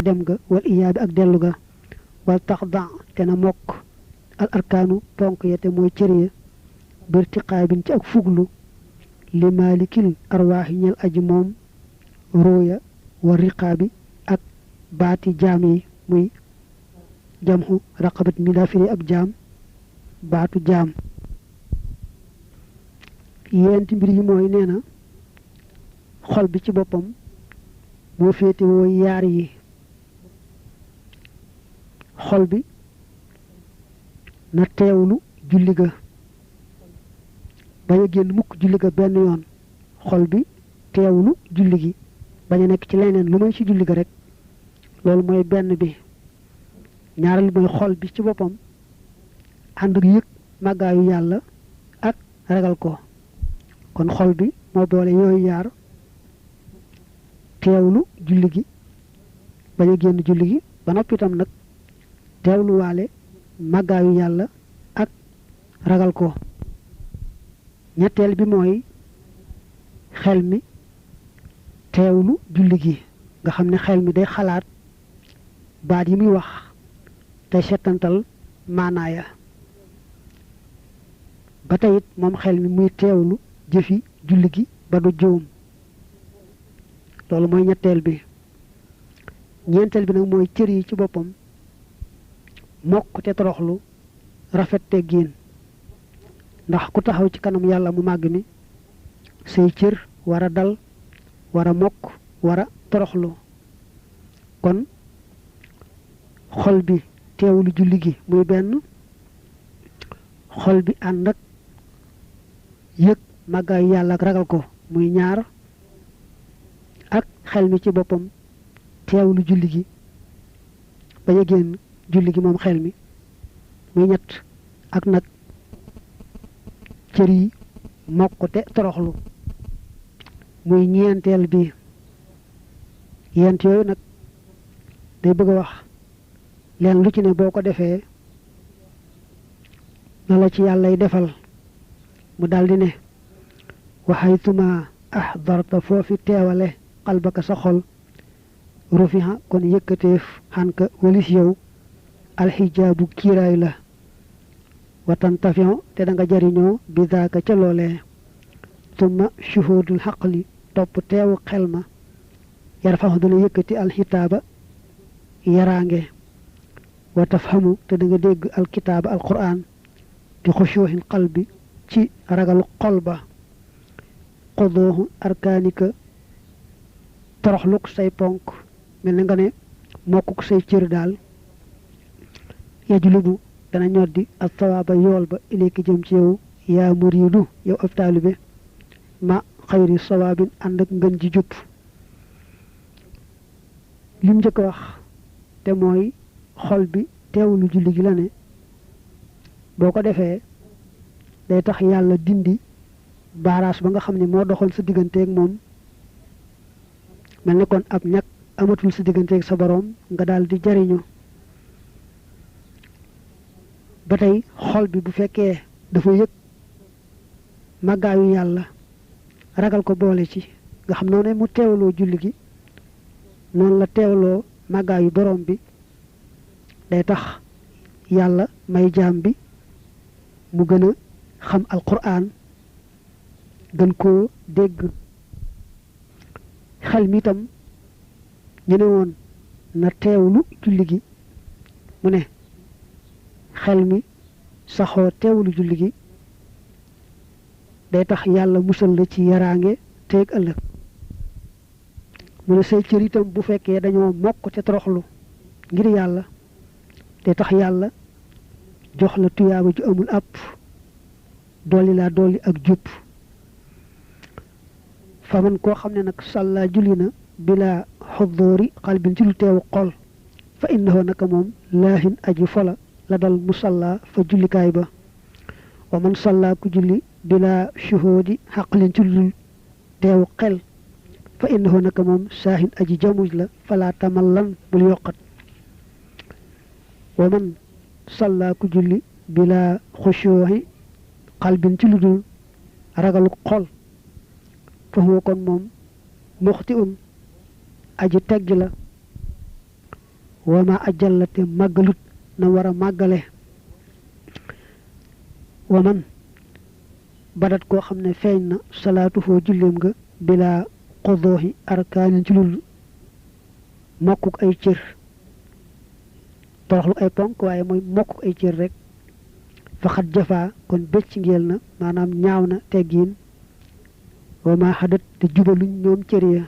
dem ga wal iyaabi ak dellu ga wal taxda te na mokk al arkaanu ponk ya te mooy cër ya birtiqaabin ci ak fuglu li maalikil arwaaxi ñel aji moom rooya wa riqaabi ak baati jaam yi muy jamxu raqabat mi daa firi ab jaam baatu jaam yenti mbir yi mooy nee na xol bi ci boppam moo féete woo yaar yi xol bi na teewlu julli ga bañ a génn mukk julli ga benn yoon xol bi teewlu julli gi bañ a nekk ci leneen lu may ci julli ga rek loolu mooy benn bi ñaareel mooy xol bi ci boppam ànd ak yëg màggaayu yàlla ak ragal ko kon xol bi moo boole yooyu yaar teewlu julli gi bañ a génn julli gi ba noppi itam nag teewlu waale màggaayu yàlla ak ragal ko ñetteel bi mooy xel mi teewlu julli gi nga xam ne xel mi day xalaat baat yi muy wax tey settantal maanaaya ba tey it moom xel mi muy teewlu jëfi julli gi ba du juum loolu mooy ñetteel bi ñeenteel bi nag mooy cër yi ci boppam mokk te toroxlu rafet te génn ndax ku taxaw ci kanam yàlla mu màgg mi say cër war a dal war a mokk war a toroxlu kon xol bi teewlu julli gi muy benn xol bi ànd ak yëg màggaayu yàlla ak ragal ko muy ñaar ak xel mi ci boppam teewlu julli gi bañ a génn julli gi moom xel mi muy ñett ak nag cër yi mokk te toroxlu muy ñeenteel bi yent yooyu nag day bëgg a wax leen lu ci ne boo ko defee na la ci yàllay defal mu daldi ne waxaytuma ahdarta foofi teewale qalbaka sa xol rufiha kon yëkkateef xanka walis yow alxijaabu kiiraay la watan tafion te da nga jariñoo bi daaka ca loolee tumma shuhudul xaqli topp teewu xel ma yarfaxu dana yëkkati alxitaaba yaraange wa tafhamu te da nga dégg alkitaaba alquran bi xushuuxin qalbi ci ragalu xol ba xudooxu arkaanika toroxluk say ponk mel na nga ne mokkuk say cër daal yajlubu dana ñoddi ak sawaaba yool ba ilayki jëm ci yow yaa muriidu yow ab taalibe ma xayri sawaabin ànd ak ngën ji jub lim njëkk wax te mooy xol bi teewlu julli gi la ne boo ko defee day tax yàlla dindi baaraas ba nga xam ne moo doxal sa digganteeg moom mel ne kon ab ñag amatul sa digganteeg sa boroom nga daal di jariñu ba tey xol bi bu fekkee dafa yëg màggaayu yàlla ragal ko boole ci nga xam noonu mu teewloo julli gi noonu la teewloo màggaayu boroom bi day tax yàlla may jaam bi mu gën a xam alquran gën koo dégg xel mi itam ñu ne woon na teewlu julli gi mu ne xel mi saxoo teewlu julli gi day tax yàlla musal la ci yaraange teeg ëllëg mu ne say cër itam bu fekkee dañoo mokk te toroxlu ngir yàlla day tax yàlla jox la tuyaaba ju amul àpp dolli laa dolli ak jub fa man koo xam ne nag sàlla julli na bila xudóori xalbin ci lu teewu xol fa innahu naka moom laahin aji fola la dal musalla fa jullikaay ba wa man sàlla ku julli bila shuhudi xaqlin ci lu teewu xel fa innahu naka moom saahin aji jamuj la fala tamallan bul yokkat wa man sàlla ku julli bila xushuuhi xalbin ci lu dul ragalu xol fa huwa kon moom muxti un aji tegg la wa ma ajallate màggalut na war a màggale wa man badat koo xam ne feeñ na salaatu foo julleem nga bila qudoohi arkaanin ci lul mokkuk ay cër toroxlu ay ponk waaye mooy mokkuk ay cër rek faxat jafaa kon becc ngeel na maanaam ñaaw na teggiin wa ma xadat te jubaluñ ñoom cër ya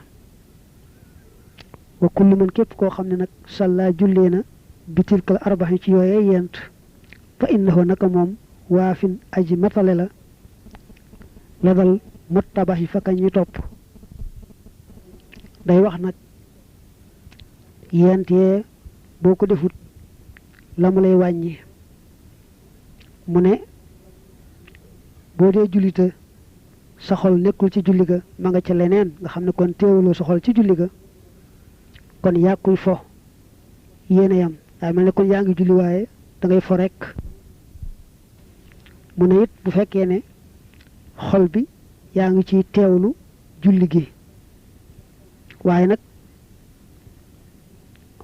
wa kullu man képp koo xam ne nag salla jullee na bitilkal arbaxi ci yooye yent fa innahu naka moom waafin aji matale la dal muttabaxi fa kañ ñu topp day wax nag yent yee boo ko defut la mu lay wàññi mu ne boo dee jullite sa xol nekkul ci julli ga ma nga ca leneen nga xam ne kon teewuloo sa xol ci julli ga kon yàkkuy fo yéene yam daa mel ne kon yaa ngi julli waaye da ngay fo rek mu ne it bu fekkee ne xol bi yaa ngi ciy teewlu julli gi waaye nag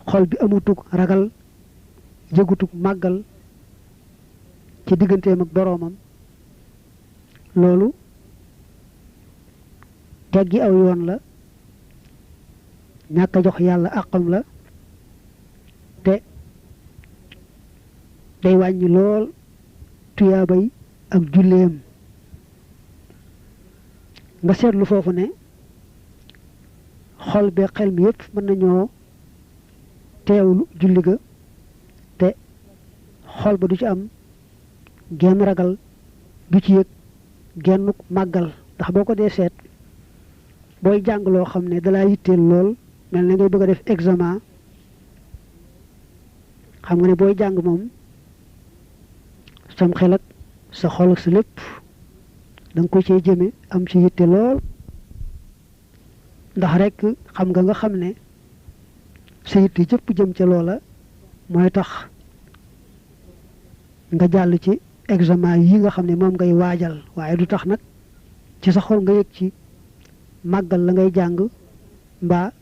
xol bi amutug ragal yëgutug màggal ci digganteem ak boroomam loolu teggi aw yoon la ñàkk a jox yàlla àqam la te day wàññi lool tuyaabay ak julleem nga seetlu foofu ne xol be xel mi yépp mën nañoo teewlu julli ga te xol ba du ci am genn ragal du ci yëg gennuk màggal ndax boo ko dee seet booy jàng loo xam ne dalaa yitteel lool mel ne ngay bëgg a def examen xam nga ne booy jàng moom sam xel ak sa xol ak sa lépp da nga ko cee jëme am ci yitte lool ndax rek xam nga xam ne sa yitte jëpp jëm ca loola mooy tax nga jàll ci examen yi nga xam ne moom ngay waajal waaye du tax nag ci sa xol nga yëg ci màggal la ngay jàng mbaa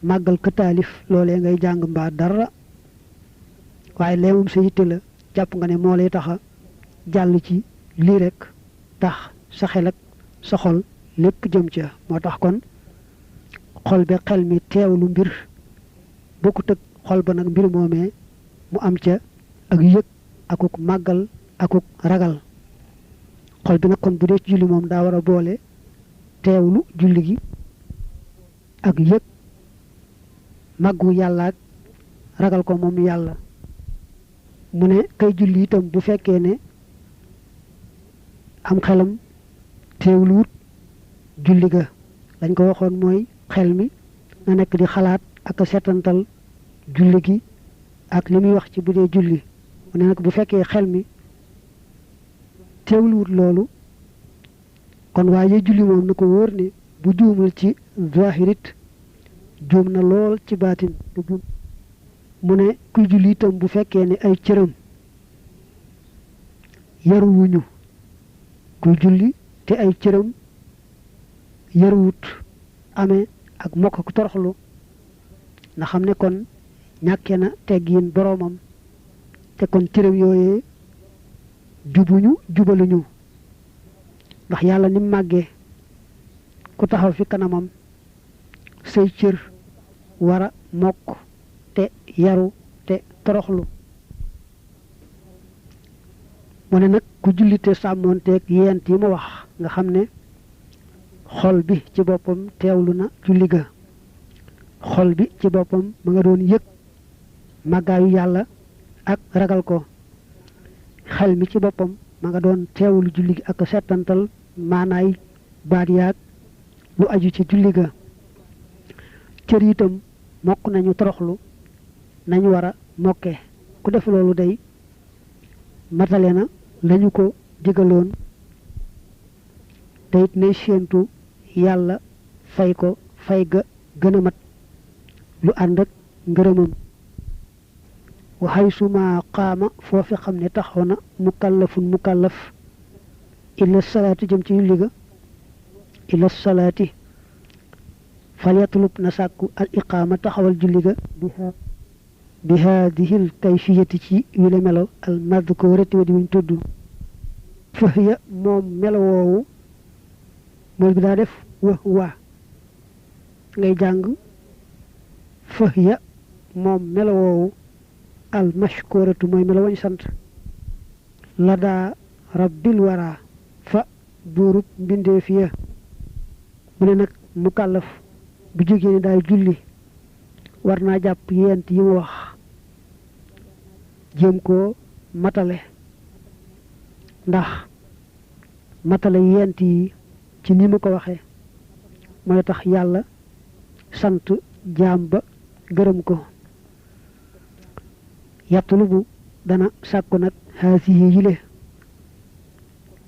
màggal ka taalif loolee ngay jàng mbaa dara waaye lee moom sa yitte la jàpp nga ne moo lay taxa jàll ci lii rek tax sa xel ak sa xol lépp jëm ca moo tax kon xol be xel mi teewlu mbir bokkut ak xol ba nag mbir moomee mu am ca ak yëg akuk màggal akuk ragal xol bi nag kon bu dee ci julli moom daa war a boole teewlu julli gi ak yëg màggu yàlla ak ragal ko moom yàlla mu ne kay julli itam bu fekkee ne am xelam teewluwut julli ga lañ ko waxoon mooy xel mi na nekk di xalaat ak a setantal julli gi ak li muy wax ci bu dee julli mu ne nag bu fekkee xel mi teewluwut loolu kon waaye julli moom na ko wóor ne bu juumul ci zahirit juum na lool ci baatin mu ne kuy julli itam bu fekkee ne ay cëram yaruwuñu kuy julli te ay cëram yaruwut amee ak mokk ak toroxlu na xam ne kon ñàkkee na teggiin boroomam te kon cëram yooyee jubuñu jubaluñu ndax yàlla ni màggee ku taxaw fi kanamam say cër war a mokk te yaru te toroxlu mu ne nag ku jullite sàmmoonteeg yent yi ma wax nga xam ne xol bi ci boppam teewlu na julli ga xol bi ci boppam ma nga doon yëg màggaayu yàlla ak ragal ko xel mi ci boppam ma nga doon teewlu julli gi ak settantal maanaay baat yaag lu aju ci julli ga cër itam mokk nañu toroxlu nañu war a mokke ku def loolu day matale na lañu ko digaloon te it nay séentu yàlla fay ko fay ga gën a mat lu ànd ak ngërëmam waxay suma qaama foofi xam ne taxaw na mukallaf illa salaati jëm ci julli ga illa salaati falyatlub na sàkku al iqaama taxawal julli ga biha bi haadihil kayfiyati ci wile melo al madkurati wa di wuñ tudd fa ya moom melo woowu mool bi daa def wa ngay jàng fa ya moom melo woowu al mashkuratu mooy melo wañ sant la daa rabbil wara fa buurub mbindeef ya mu ne nag mu kàllaf bu jógee ne daay julli war naa jàpp yent yi mu wax jéem koo matale ndax matale yent yi ci ni mu ko waxee mooy tax yàlla sant jaam ba gërëm ko yatlubu dana sàkku nag haasihi yile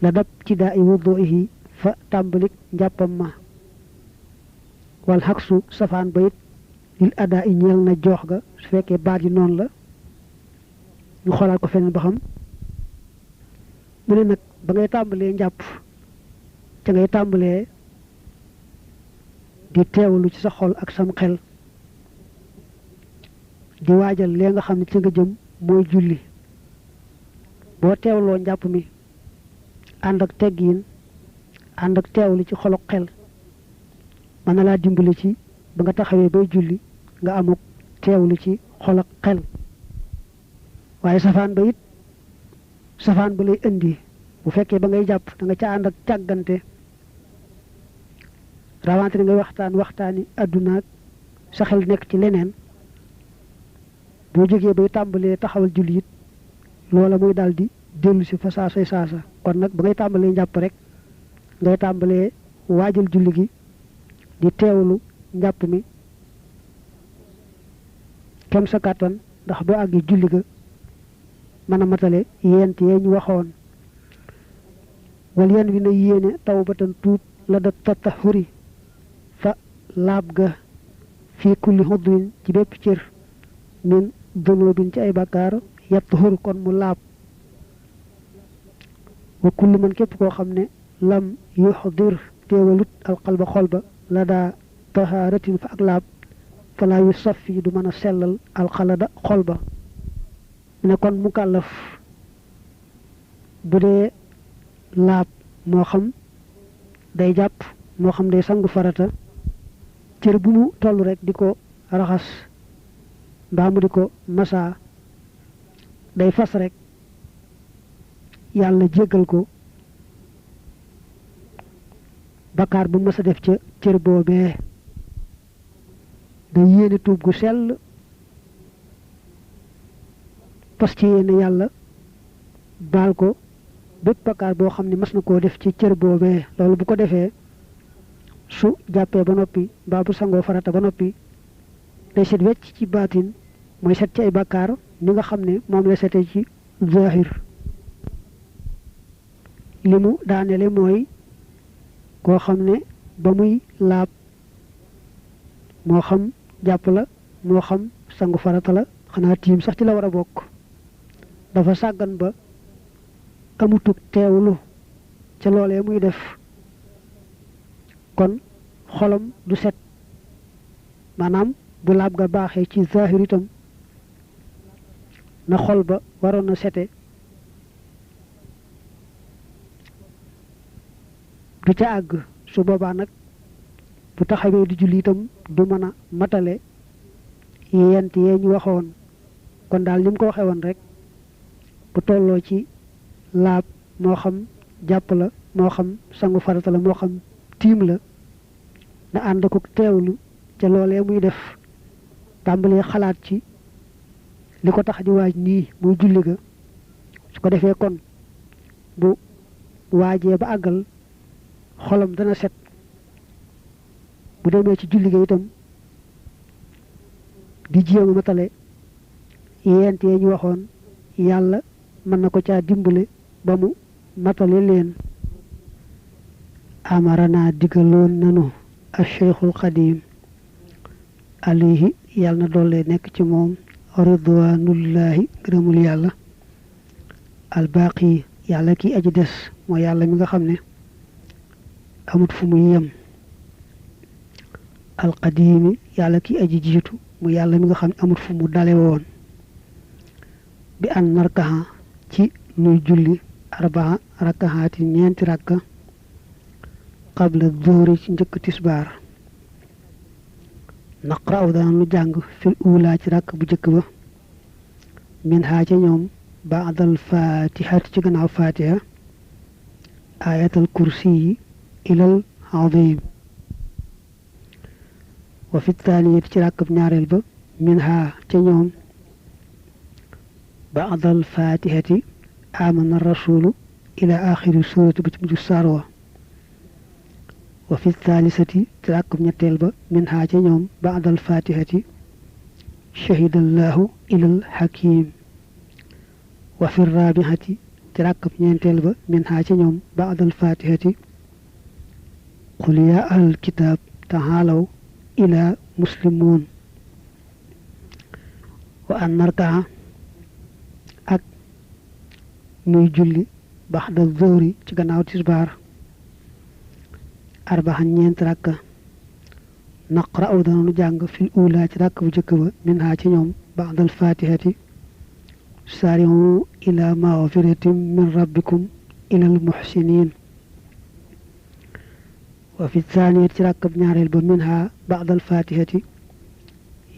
la dab ci daa i wuduihi fa tàmbalik njàppam ma wal xaksu safaan ba it lil adaa i ñeel na joox ga su fekkee baat yi noonu la ñu xoolaat ko feneen ba xam mu ne nag ba ngay tàmbalee njàpp ca ngay tàmbalee di teewlu ci sa xol ak sam xel di waajal lee nga xam ne ci nga jëm mooy julli boo teewloo njàpp mi ànd ak teggiin ànd ak teewlu ci xolok xel mën na laa dimbali ci ba nga taxawee bay julli nga amuk teewlu ci xolok xel waaye safaan ba lay indi bu fekkee ba ngay jàpp da nga ca ànd ak càggante rawante ni ngay waxtaani àdduna ak sa xel nekk ci leneen boo jógee bay tàmbalee taxawal julli it loola muy daal di dellu si fa saasay saasa kon nag ba ngay tàmbalee njàpp rek ngay tàmbalee waajal julli gi di teewlu njàpp mi kem sa kàttan ndax boo àggee julli ga mën a matale yent yee ñu waxoon wal yan wi na yéene tawbatan tuub la da tatahuri fa laab ga fii kulli xudwin ci bépp cër min dunubin ci ay bàkkaar yattahur kon mu laab wa kullu man képp koo xam ne lam yuxdir teewalut alqalba xol ba la daa tahaaratin fa ak laab falaa yu saffi du mën a sellal alxalada xol ba ne kon mu kàllaf bu dee laab moo xam day jàpp moo xam day sangu farata cër bu mu toll rek di ko raxas mbaa mu di ko masaa day fas rek yàlla jéggal ko bakkaar bu mas a def ca cër boobee day yéene tuub gu sell fas ci yéene yàlla baal ko bépp bakkaar boo xam ne mas na koo def ci cër boobee loolu bu ko defee su jàppee ba noppi mbaa bu sangoo farata ba noppi day set wecc ci baatin mooy set ci ay bakkaar ni nga xam ne moom la sete ci zahir li mu daanele mooy koo xam ne ba muy laab moo xam jàpp la moo xam sangu farata la xanaa tiim sax ci la war a bokk dafa sàggan ba amutug teewlu ca loolee muy def kon xolam du set maanaam bu laab ga baaxee ci zahir itam na xol ba waroon a sete du ca àgg su boobaa nag bu taxawee di julli itam du mën a matale yent yee ñu waxoon kon daal ni mu ko waxee woon rek bu tolloo ci laab moo xam jàpp la moo xam sangu farata la moo xam tiim la na ànd ko teewlu ca loolee muy def tàmbalee xalaat ci li ko tax di waaj nii muy julli ga su ko defee kon bu waajee ba àggal xolam dana set bu demee ci julli ga itam di jéem a matale yent yee ñu waxoon yàlla mën na ko caa dimbale ba mu matale leen amarana digaloon nanu al cheikhul xadim alayhi yàlla na doole nekk ci moom ridwanullahi gërëmul yàlla albaqi yàlla ki aji des mooy yàlla mi nga xam ne amut fu muy yem alqadimi yàlla ki aji jiitu mu yàlla mi nga xam ne amut fu mu dale woon bi an narkaha ci nuy julli arbaa rakahaati ñeenti rakka qabla dhuhri ci njëkk tisbaar naqra'u dana nu jàng fil ula ci rakk bu jëkk ba min haa ca ñoom ba'dal fatihati ci gannaaw fatiha ayatal kursi ilal azim wa fi thaniyati ci rakk bu ñaareel ba min haa ca ñoom ba'dal fatihati amana rasulu ila axiri surati ba ci mujj saar wa wa fi thalithati ci rakk bu ñetteel ba min haa ca ñoom ba'dal fatihati shahida allahu ilal hakim wa fi rabihati ci rakk bu ñeenteel ba min haa ca ñoom ba'dal fatihati qul ya ahlal kitab taalaw ila muslimun wa an narkaa ak muy julli baxda zuhri ci gannaaw tisbaar arbaxan ñeent rakka naqra'u dana nu jàng fil ula ci rakk bu jëkk ba min haa ci ñoom ba'dal fatihati saari'u ila maghfiratin min rabbikum ilal muhsinin wa fi thaniyati ci rakk bu ñaareel ba min haa ba'dal fatihati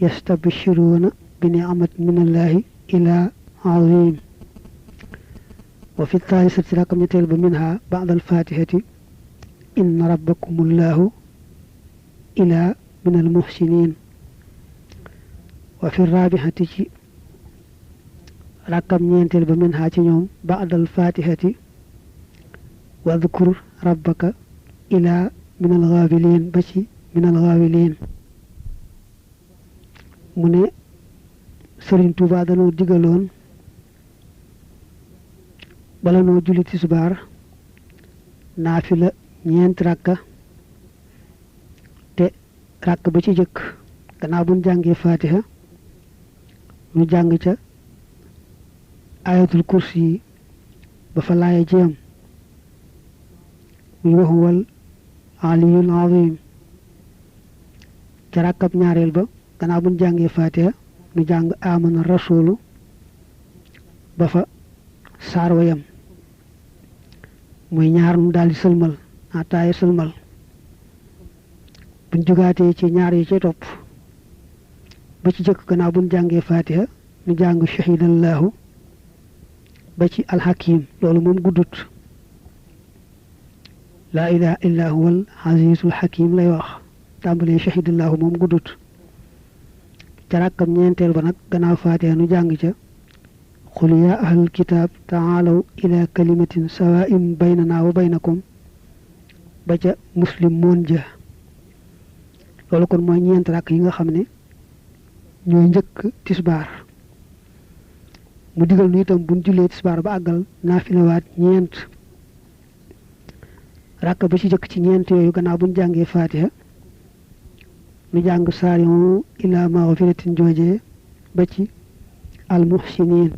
yastabshiruna bi ni'matin min allahi ila azim wa fi thalithati ci rakk bu ñetteel ba min haa ba'dal fatihati inna rabbakumullahu ila min almuhsinin wa fi rabihati ci rakkam ñeenteel ba min haa ci ñoom ba'dal fatihati wadhkur rabbaka ila min alghafilin ba ci min alghafilin mu ne Sëriñ Tuubaa dañoo digaloon bala noo julli tisbaar naafila ñeent rakka te rakk ba ci jëkk gannaaw buñ jàngee fatiha ñu jàng ca ayatul kursi yi ba fa laaya jiyam muy wa huwal aliyul azim ca rakkab ñaareel ba gannaaw buñ jàngee fatiha ñu jàng amana rasulu ba fa saar wa yam muy ñaar nu daldi sëlmal ataaya sëlmal buñ jugaatee ci ñaar yi ci topp ba ci jëkk gannaaw buñ jàngee fatiha ñu jàng shahidallahu ba ci alhakim loolu moom guddut laa ilaha illa huwal azizul hakim lay wax tàmbalee shahidallahu moom guddut ca rakkam ñeenteel ba nag gannaaw fatiha nu jàng ca qul ya ahlal kitab taalaw ila kalimatin sawaa'in baynana wa baynakum ba ca muslim moon ja loolu kon mooy ñeent rakk yi nga xam ne ñooy njëkk tisbaar mu digal nu itam buñ jullee tisbaar ba àggal naafilawaat ñeent rakk ba ci jëkk ci ñeent yooyu gannaaw buñ jàngee fatiha nu jàng saari'u ila maghfiratin joojee ba ci almuhsinin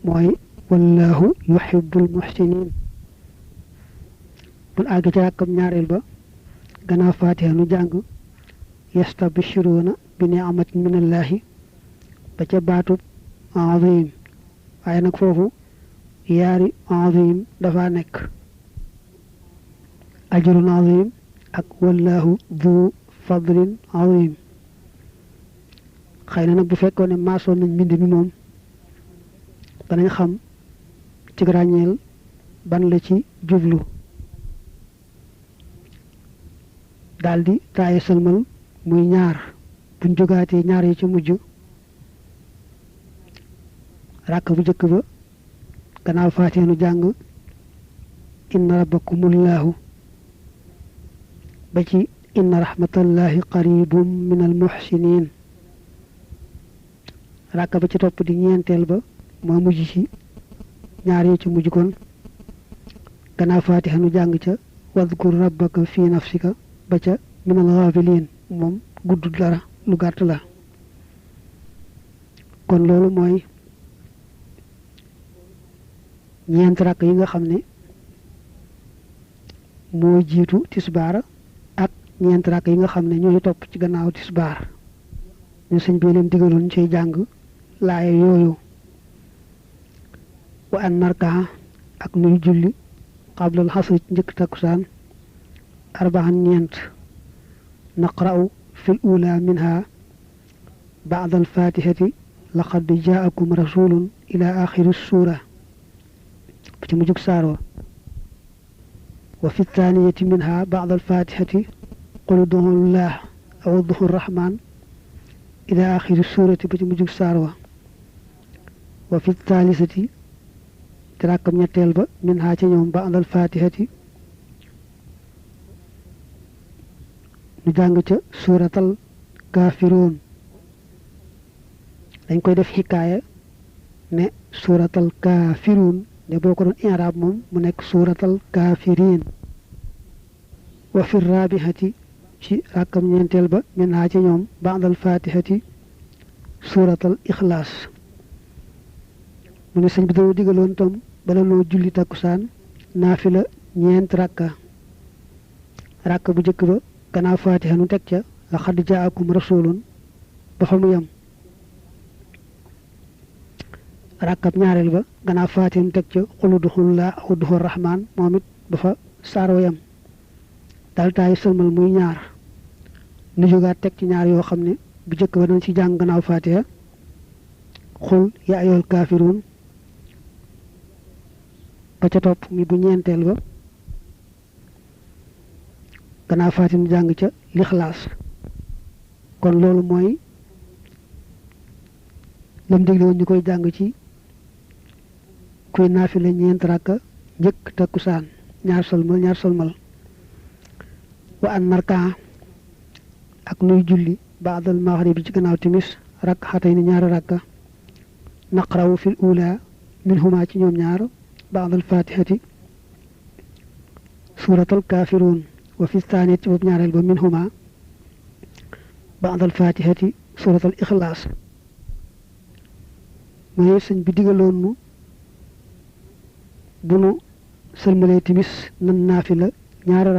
mooy wallahu yuhibbul muhsinin bul àgg ci rakkam ñaareel ba gannaaw fatiha nu jàng yastabshiruna bi ni'matin minallahi ba ca baatub azim waaye nag foofu yaari azim dafa nekk ajrun azim ak wallahu du fadlin azim xëy na nag bu fekkoon ne maasoon nañ mbind mi moom danañ xam ci ràññeel ban la ci jublu daldi taaye sëlmal muy ñaar buñ jógaatee ñaar yi ci mujj ràkk bu jëkk ba gannaaw faatee nu jàng inna rabbakumullahu ba ci inna rahmatallahi qaribum minal muhsinin ràkk ba ci topp di ñeenteel ba moo mujj ci ñaar yi ci mujj kon gannaaw faatiha nu jàng ca wadkur rabbaka fi nafsika ba ca minal ghafilin moom gudd dara lu gàtt la kon loolu mooy ñeent rakk yi nga xam ne moo jiitu tisbaar ak ñeent rakk yi nga xam ne ñooy topp ci gannaaw tisbaar ñu sëñ bi leen digaloon ñu cay jàng laaya yooyu wa an narkaa ak nuy julli qablal xasri ci njëkk takkusaan arbaan ñeent naqra'u fil ula minha ba'da al fatihati laqad ja'akum rasulun ila axiri suura ba ci mujjug saaroo wa fi thaniyati minha ba'da al fatihati qul ud'u llah aw ud'u rahman ila axiri suurati ba ci mujjug saaroo wa fi thalithati ci rakkam ñetteel ba minha ca ñoom ba'da al fatihati ñu jàng ca suuratal kaafiruun dañ koy def xikaaya ne suuratal kaafiruun ne boo ko doon i'raab moom mu nekk suuratal kaafiriin wa fi raabihati ci rakkam ñeenteel ba minha ca ñoom ba'dal faatihati suuratal ixlaas mu ne sëñ bi dañoo digaloon tam bala noo julli takkusaan naafila ñeent rakka bu jëkk ba gannaaw faatiha nu teg ca laqad jaakum rasulun ba fa mu yem rakkab ñaareel ba gannaaw faatiha nu teg ca qul udxulullaa aw udxul rahmaan moom it ba fa saaroo yem dal taayi sëlmal muy ñaar nu jógaat teg ci ñaar yoo xam ne bu jëkk ba dañ ci jàng gannaaw faatiha xul yaa ayyuhal kaafiruun ba ca topp mi bu ñeenteel ba gannaaw faatiha nu jàng ca lixlaas kon loolu mooy lam digle woon ñu koy jàng ci kuy naafila ñeent rakka njëkk takkusaan ñaar solmal wa an narkaa ak nuy julli baadal maghrib bi ci gannaaw timis rakk xatay ni ñaari rakka naqrawu fil ula minhuma ci ñoom ñaar baadal fatihati suuratal kaafiruun wa fi thaniyati boobu ñaareel ba minhuma baadal fatihati suuratal ixlaas mooy sëñ bi digaloon nu bu nu sëlmalee timis nan naafila ñaari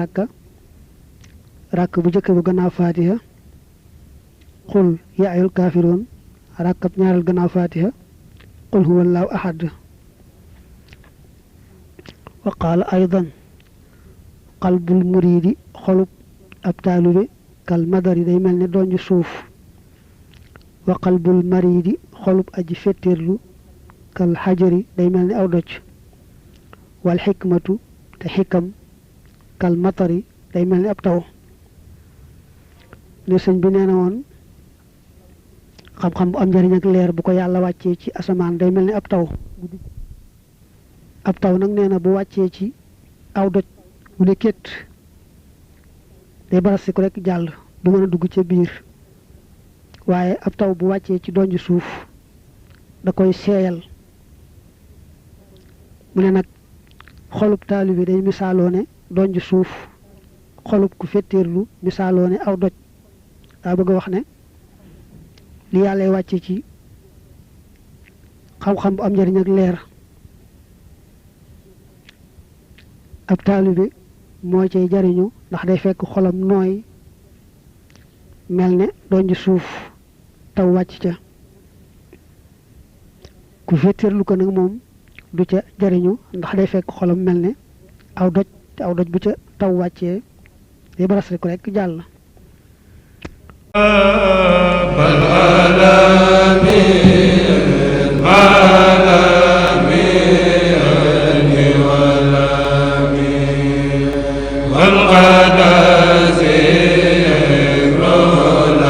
rakk bu jëkk bu gannaaw faatiha qul yaa ayyuhal kaafiruun rakkab ñaareel gannaaw faatiha qul huwallaahu ahad wa qaala aydan qalbul muriidi xolub ab taalibe kal madari day mel ne doonju suuf wa qalbul mariidi xolub aji fettirlu kal xajari day mel ne aw doj wal xikmatu te xikam kal matari day mel ni ab taw ne sëñ bi nee na woon xam-xam bu am njëriñ ak leer bu ko yàlla wàccee ci asamaan day mel ni ab taw nag nee na bu wàccee ci aw doj mu ne kétt day barasi ko rek jàll du mën a dugg ca biir waaye ab taw bu wàccee ci donju suuf da koy seeyal mu ne nag xolub taalibe day misaaloo ne donju suuf xolub ku fetteerlu misaaloo ne aw doj daa bëgg a wax ne li yàlla wàcce ci xam-xam bu am njëriñ ak leer ab taalibe moo cay jariñu ndax day fekk xolam nooy mel ne donju suuf taw wàcc ca ku fetteerlu ko nag moom du ca jariñu ndax day fekk xolam mel ne aw doj te aw doj bu ca taw wàccee day baras rek jàll